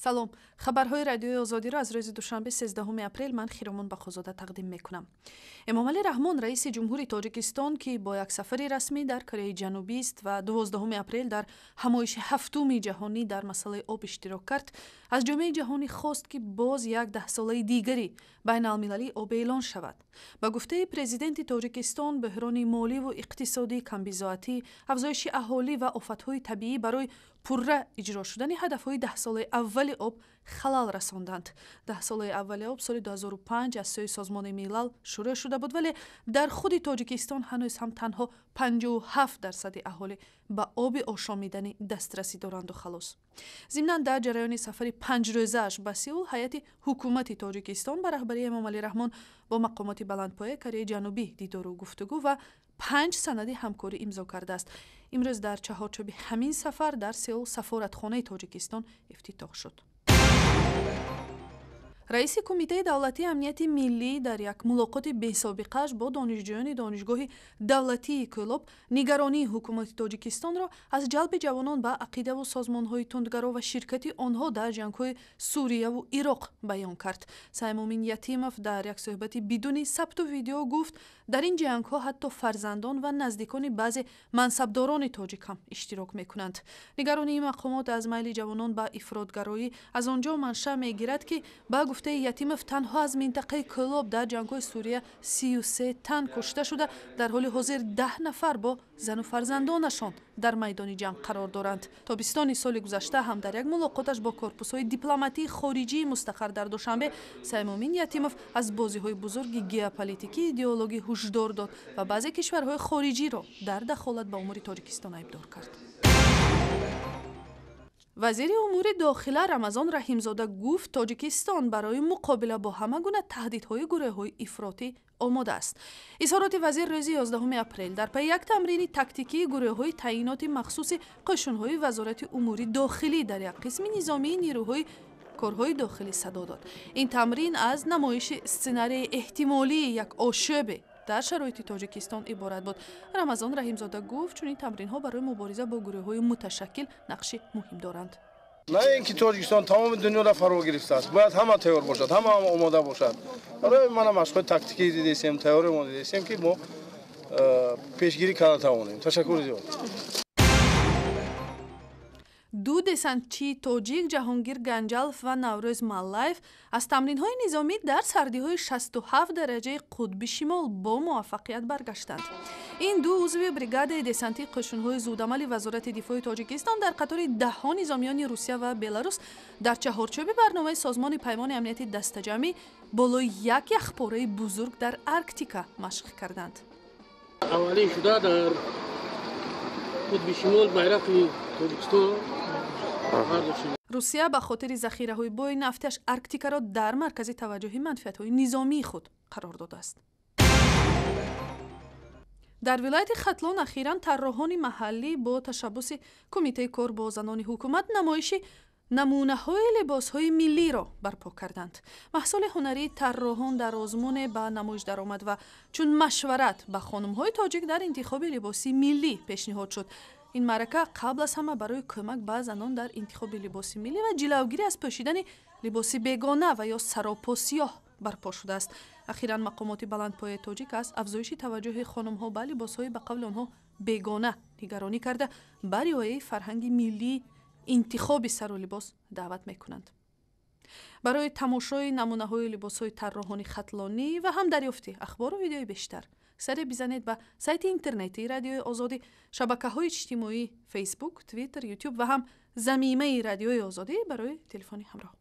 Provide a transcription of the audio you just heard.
Салом. Хабарҳои Радиои Озодиро аз рӯзи душанбе, 13 апрел, ман, Хиромон Бақозода, тақдим мекунам. Эмомалӣ Раҳмон, раиси ҷумҳури Тоҷикистон, ки бо як сафари расмӣ дар Кореяи Ҷанубист ва 12 апрел дар ҳамоиши ҳафтуми ҷаҳонӣ дар масъалаи об иштирок кард, аз ҷомеаи ҷаҳонӣ хост, ки боз як даҳсолаи дигари байналмилалии об эълон шавад. Ба гуфтаи президенти Тоҷикистон, бӯҳрони моливу иқтисодӣ, камбизоатӣ, афзоиши аҳолӣ ва офатҳои табиӣ барои пурра иҷро шудани ҳадафҳои даҳсолаи аввали об халал расонданд. Даҳсолаи аввали об соли 2005 аз сӯи Созмони Милал шурӯъ шуда буд, вале дар худи Тоҷикистон ҳанӯз ҳам танҳо 57 дарсади аҳолӣ ба оби ошомиданӣ дастрасӣ доранду халос. Зимнан, дар ҷараёни сафари 5-рӯзааш ба Сеул ҳайати ҳукумати Тоҷикистон ба раҳбарии Эмомалӣ Раҳмон бо мақомоти баландпояи Кореяи Ҷанубӣ дидору гуфтугӯ ва панҷ санади ҳамкорӣ имзо кардааст. Имрӯз дар чаҳорчӯби ҳамин сафар дар Сеул сафоратхонаи Тоҷикистон ифтитоҳ шуд. Раиси Кумитаи давлатии амнияти миллӣ дар як мулоқоти бесобиқааш бо донишҷӯёни Донишгоҳи давлатии Кӯлоб нигаронии ҳукумати Тоҷикистонро аз ҷалби ҷавонон ба ақидаву созмонҳои тундгаро ва ширкати онҳо дар ҷангҳои Сурияву Ироқ баён кард. Саймумин Ятимов дар як суҳбати бидуни сабту видео гуфт, дар ин ҷангҳо ҳатто фарзандон ва наздикони баъзе мансабдорони тоҷик ҳам иштирок мекунанд. Нигаронии мақомот аз майли ҷавонон ба ифротгароӣ аз он ҷо маншаъ мегирад, ки ба гуфтаи Ятимов, танҳо аз минтақаи Кӯлоб дар ҷангҳои Сурия 33 тан кушта шуда, дар ҳоли ҳозир 10 нафар бо зану фарзандонашон дар майдони ҷанг қарор доранд. Тобистони соли гузашта ҳам дар як мулоқоташ бо корпусҳои дипломатии хориҷии мустақар дар Душанбе Саймумин Ятимов аз бозиҳои бузурги геополитикии идеологӣ ҳушдор дод ва баъзе кишварҳои хориҷиро дар дахолат ба умури Тоҷикистон айбдор кард. Вазири умури дохила Рамазон Раҳимзода гуфт, Тоҷикистон барои муқобила бо ҳама гуна таҳдидҳои гурӯҳҳои ифротӣ омода аст. Изҳороти вазир рӯзи 11 апрел дар пайи як тамрини тактикии гурӯҳҳои таъиноти махсуси қӯшунҳои Вазорати умури дохилӣ дар як қисми низомии нерӯҳои корҳои дохилӣ садо дод. Ин тамрин аз намоиши сценарии эҳтимолии як ошӯбе дар шароити Тоҷикистон иборат буд. Рамазон Раҳимзода гуфт, чунин тамринҳо барои мубориза бо гурӯҳҳои муташаккил нақши муҳим доранд. На ин ки Тоҷикистон, тамоми дунёро фаро гирифтааст. Бояд ҳама тайёр бошад, ҳама омода бошад. Барои мана машқҳои тактикӣ дидесем, тайёримо дидесем, ки мо пешгирӣ карда тавонем. Ташаккури зиёд. Ду десантчии тоҷик, Ҷаҳонгир Ганҷалов ва Наврӯз Маллаев, аз тамринҳои низомӣ дар сардиҳои 67 дараҷаи қутби шимол бо муваффақият баргаштанд. Ин ду узви бригадаи десантии қӯшунҳои зудамали Вазорати дифои Тоҷикистон дар қатори даҳҳо низомиёни Русия ва Беларус дар чаҳорчӯби барномаи Созмони Паймони Амнияти Дастаҷамъӣ болои як яхпораи бузург дар Арктика машқ карданд. Аввалин шуда дар қутби шимол байрақи Тоҷикистон. Русия ба хотири захираҳои бои нафтиаш Арктикаро дар маркази таваҷҷӯҳи манфиатҳои низомии худ қарор додааст. Дар вилояти Хатлон ахиран тарроҳони маҳаллӣ бо ташаббуси Кумитаи кор бо занони ҳукумат намоиши намунаҳои либосҳои миллиро барпо карданд. Маҳсули ҳунарии тарроҳон дар озмуне ба намоиш даромад ва чун машварат ба хонумҳои тоҷик дар интихоби либоси миллӣ пешниҳод шуд. Ин маърака қабл аз ҳама барои кӯмак ба занон дар интихоби либоси миллӣ ва ҷилавгирӣ аз пӯшидани либоси бегона ва ё саропо сиёҳ барпо шудааст. Ахиран мақомоти баландпояи тоҷик аз афзоиши таваҷҷӯҳи хонумҳо ба либосҳои, ба қавли онҳо, бегона нигаронӣ карда, ба риояи фарҳанги миллии интихоби сару либос даъват мекунанд. Барои тамошои намунаҳои либосҳои тарроҳони хатлонӣ ва ҳам дарёфти ахбору видеои бештар саре бизанед ба сайти интернетии Радиои Озодӣ, шабакаҳои иҷтимоӣ: Фейсбук, Твиттер, Ютуб ва ҳам замимаи Радиои Озодӣ барои телефони ҳамроҳ.